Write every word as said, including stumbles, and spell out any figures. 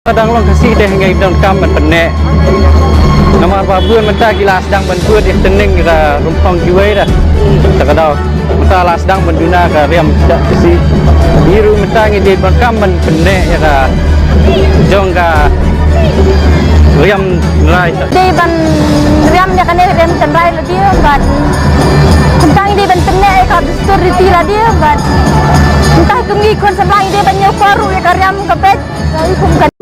Ka dang long Khasi te ngi donkam ban pynneh. Namar ba bun mynta ki la sdang ban bud ïa ka tneng ïa ka rymphong kiwei da. Ta ka daw mynta la sdang ban duna ka riam da Khasi. Ngi ruh mynta ngi dei ban kam ban pynneh ïa ka jong ka riam rai. Dei ban riam ïa kane riam tynrai lade bad mynta ngi dei ban pynneh ïa ka dustur riti lade bad mynta kum ngi khun samla ngi dei ban ïoh por ruh ïa ka riam ka peit. Ka i kum ka